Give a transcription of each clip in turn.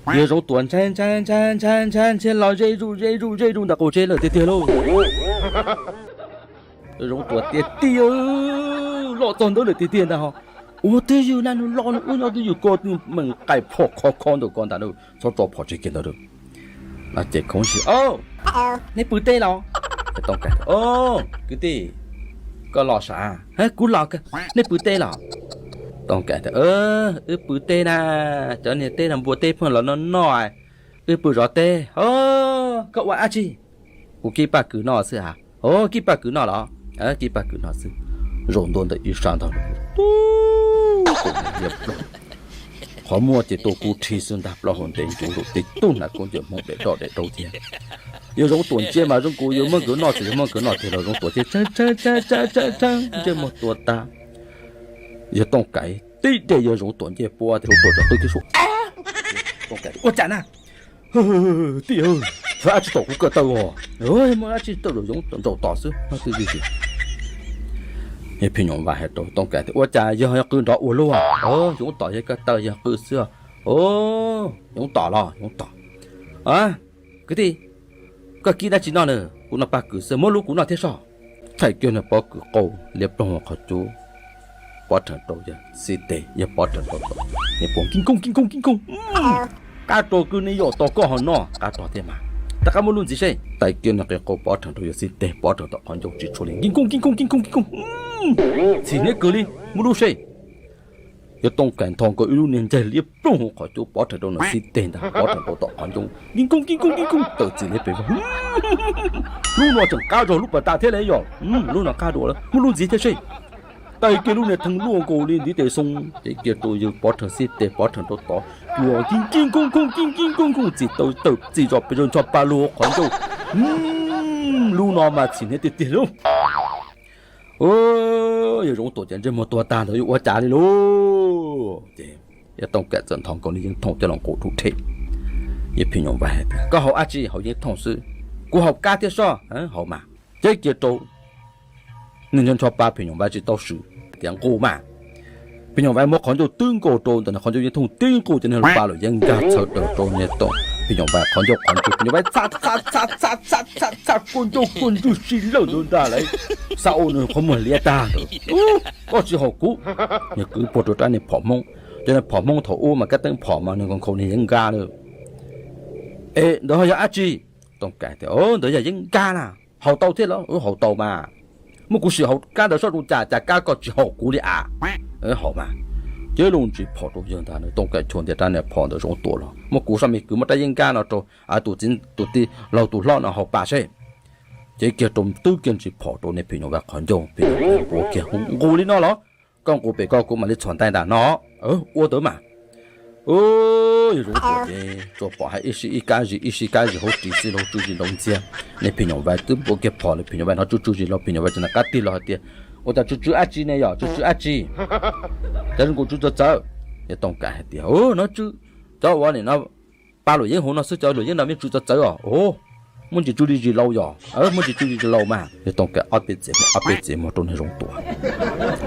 Yawg Zoov Tuam ntshai ntshai ntshai ntshai ntshai ntshai los ze zuj ze zuj ze zuj ntawm qaum tsev lawm tiag tiag lauj. Zoov Tuam tias, Tij, loj txog ntawd lawm tiag tiag ntag ho. Ua twj ywm na, nws loj nws wb nyob twj ywm, koj meem qaim phom kho kho ntawm ko ntag, txhob tso phom tseg kiag ntawd. Ces khoov si, Nej pw teb los? Tooj Kaim, Kwv tij, koj los sav? Kuv los kawg. Nej pw teb los? Tooj Kaim tias, Wb pw teb na, cov niag teb no npua teb pheej los noj noj, wb pw zov teb. Koj ua dab tsi? Kuv kib paj kws noj xwb as. Kib paj kws noj los? Kib paj kws noj xwb. Zaum ntua ntawm ib sab ntag, qhov muag ces tuaj kub rhi xwb ntag, plaub hau ntev ncuv, zaum tib tug hnav koob ncaws Hmoob daim roj daim daub thiab. Yawg Zoov Tuam ntsia mas zoo nkaus yawg muab nkawd noj tsis yawg muab nkawd noj tiag los Zoov Tuam thiaj tshee tshee tshee tshee ntsej muag tuag tag. Yawg Tooj Kaim tib de yawg Zoov Tuam ncej puab tias, Ub, tuaj tso qwb kiag sua. Tooj Kaim, Ua cas na? Tij, txhob dab tsi tom kuv ko taw os. Muaj dab tsi tawm zaum yoov nraum tom xwb, twb yog Phim Nyuj Vais hais rau Tooj Kaim tias, Ua cas yog qw nrov ua luaj? Yoov tom yog ko taw yog qw xwb. Yoov tom los yoov tom. Kwv tij, koj kib dab tsi noj na? Kuv noj paj kws xwb, muab lub kuv noj thiab soj. Thaij kiag niag pob kws qau liab ploog qhov cub, pov rhees rau yawg xib teg, yawg pov rhees rau tom, niag puas kib kooj kib kooj kib kooj. Qab rog kwj ne, yog tos koj ho noj, qab rog thiab mas. Rov qab muab lub ntxiv seb. Thaij kiag niag qe qau pov rhees rau yawg xib teg, pov rhees tom qhov ncauj tsis tshua li, kib kooj kib kooj kib kooj kib kooj. Txim hniav kawg li, muab lub seb. Yawg Tooj Kaim nthos nkaus ib lub niag ncaig liab ploog hauv qhov cub pov rhees rau niag xib teg ntag, pov rhees rau tom qhov ncauj, kib kooj kib kooj kib kooj, tawm txim li pes vog. Lub no tseem qab zog lub pas tas thiab li yom. Lub no qab dua lawm, muab lub ntxiv thiab seb. Thaij kiag lub niag theej luaj nkaus li ntiv tes xoo, ces kiag rau yawg pov rhees xib teg, pov rhees rau tod, pluas kib kib kooj kooj kib kib kooj kooj, txim tau tawm txim zom pes zog ncho pa lug hauv qhov ncauj. Lub no mas txim hniav tiag tiag lauj. Yawg Zoov Tuam ces ntsej muag tuag tag ntawd yuav ua cas li lauj. Ces yawg Tooj Kaim txawm nthos nkaus niag yeeb thooj coj los nqus rhuv rhem. Yawg Phim Nyuj Vais hais tias, Koj haus dab tsi? Haus yeeb thooj xwb. Kuv haus kab thiab soj. Haus mas. Ces kiag rau niag ncho ncho pa Phim Nyuj Vais tsis tau swm tias nqus mas. Phim Nyuj Vais muab qhov ncauj twb nkaus rau ntawm niag qhov ncauj yeeb thooj tib nqus ces niag lub pa luam yeeb nkag txhawv raws rau niag Tooj, Phim Nyuj Vais qhov ncauj, qhov ncauj Phim Nyuj Vais txha txha txha txha txha txha kuj ncauj kuj ntswg si lawm ntawd ntag lauj. Xav ua nws qhov muag liab tag ntawd. Koj tsis haum kuv. Niag kwv puag rau rab niag phom Hmoob, cov niag phom Hmoob thaum ub mas kab teeb phom mas nws nkhaus niag yeeb nkab na. Es ntawd ho yog dab tsi? Tooj Kaim tias, Ntawd yog yeeb nkab na. Haus tau thiab los? Haus tau mas. Muab kuv sim haus kab ntawd soj zoo cas, cas kab koj tsis haum kuv li as? Haum mas. Ces lub ntsis phom rau yawg ntag, Tooj Kaim chua ntiag rab niag phom ntawd Zoov Tuam los, muab kuv soj me kwv muab rab yeeb nkab no rau tus txiv, tus tij laug tus hlob no haus pam seb. Ces kiag rau twb kiag ntsis phom rau niag Phim Nyuj Vais qhov ncauj, Phim Nyuj Vais nquas kiag, Nqus li no los? Koj nqus pem koj kuv mam li txhuam ntais nram no. Ua ntawd mas. Yawg Zoov Tuam ces tsuas pom hais ib sij ib kab zis ib sij kab zis hauv ris xwb, laus tsw zis laus ntxiag. Niag Phim Nyuj Vais twb nquas kiag phom lawm, Phim Nyuj Vais hnov tsw tsw zis laus, Phim Nyuj Vais tseem nqa tig los hais tias, Ua cas tsw tsw dab tsi ne yom, tsw tsw dab tsi? Cas zoo nkaus tsw txawv txawv? Yawg Tooj Kaim hais tias, Nov tsw, cov uas nim no pa luam yeeb hauv no xwb, cov luam yeeb no yeej tsw txawv txawv os. Muaj ntsis tsw li zis laus yom? Muaj ntsis tsw li zis laus mas. Yawg Tooj Kaim ob peb txiav, ob peb txiav muag rau niag Zoov Tuam.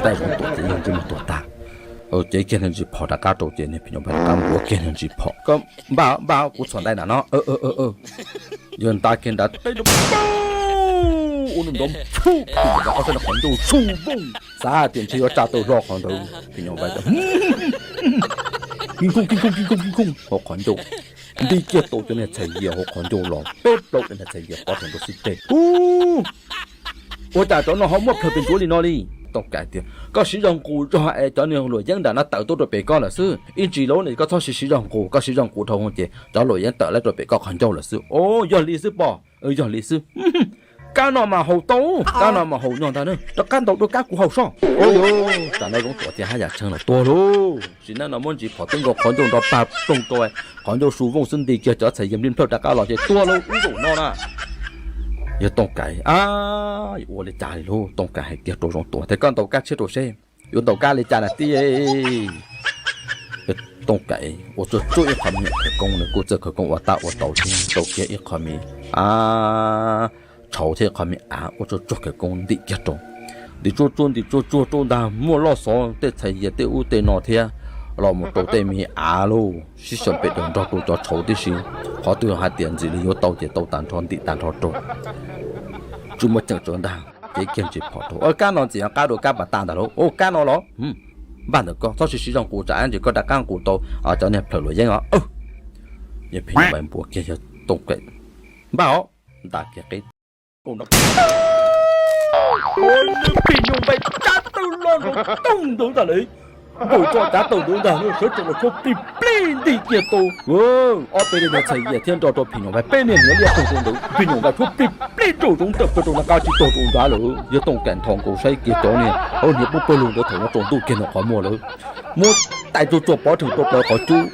Tab Zoov Tuam ces yeej ntsej muag tuag tag. Ces kiag niag ntsis phom rov qab rau ces niag Phim Nyuj Vais rov qab nquas kiag niag ntsis phom, Koj npaj npaj, kuv txhuam ntais nram no. Yawg nta kiag nrad teb, ua nrov phuj, Phim Nyuj Vais ob sab niag qhov ncauj su vooj, xav tias ntshe yuav tsa tau hlo qhov ntawd. Phim Nyuj Vais tias, Kib kooj kib kooj kib kooj kib kooj hauv qhov ncauj, nti kiag tau cov niag txhais yias hauv qhov ncauj los peb plaub niag txhais yias pov rhees rau xib teg. Ub, ua cas cov no ho muaj plawg pes ntsuav li no li? Tooj Kaim tias, Koj siv zog nqus zog es cov niag luam yeeb nram no tawm tuaj rau pem koj lawm xwb. Ib ntsis laus ne koj txhob siv siv zog nqus, koj siv zog nqus dhau ces cov luam yeeb tawm lawv rau pem koj qhov ncauj lawm xwb. Os, yog li xwb pob. Yog li xwb. Kab no mas haus tau, kab no mas haus nyog ntag na, rov qab ntaus dua kab kuv haus soj. Ua li, tsam no Zoov Tuam tias haj yam tshee los tuag lauj. Sim neej no muab ntsis phom twb nkaus qhov ncauj nrov pag ploog rau, qhov ncauj su vooj xwb, nti kiag cov txhais yias nplij nplawg rov qab los ces tuag lauj, ub zaum no na. Yawg Tooj Kaim, Ua li cas li lauj? Tooj Kaim hais kiag rau Zoov Tuam tias, Koj ntaus kab tshiab rau seb. Yuav ntaus kab li cas na tij? Tooj Kaim ua tsuag tsuag ib qho me nyuam khawv koob, nws kuj txawj khawv koob ua tab ua tau thiab, tau kiag ib qho me tshauv thiab ib qho me av, ua tsuag tsuag khawv koob ntim kiag rau. Ntim tsuag tsuag ntim tsuag tsuag rau ntag, muaj loj xov tej txhais yias tej ub tej no thiab. los mus rau tej me av lauj, sib xyaw pem rau nrog rau cov tshauv tib si. Qhov twg hais tias ntxim li yuav tau ces tau tag nrho ntim tag nrho rau. Tsis muaj ceem tsawv ntag, cev kiag ntsis phom rau. Kab no ntxim qab dua kab pas tag ntag lauj. Au, kab no los? Npaj ntawm koj, txhob siv siv zog qus tsam ntsis koj rov qab qus tau cov niag plhawv luam yeeb os. Yawg Phim Nyuj Vais npuab kiag yawg Tooj Kaim, npaj os, nta kiag qib. Phim Nyuj Vais cav taw los nraum tooj ntawd ntag lauj. Nkaum tso cav taw ntawd ntag, sawv tsees los tshuab plig plig nti kiag tau. Ob peb niag txhais yam thiab nrog rau Phim Nyuj Vais peb niag niam liab pug rau ntawd, Phim Nyuj Vais tshuab plig plig nraum zoov tawm plaws rau nram qab tsis tog rau nrad lawm. Yawg Tooj Kaim nthos nkaus saib kiag cov niag hauv niag pub pawg lug ntawd thaum no tsaus ntuj kiag nram qhov muag lawm, muab tais tsuag tsuag pov rhees rau plaws qhov cub.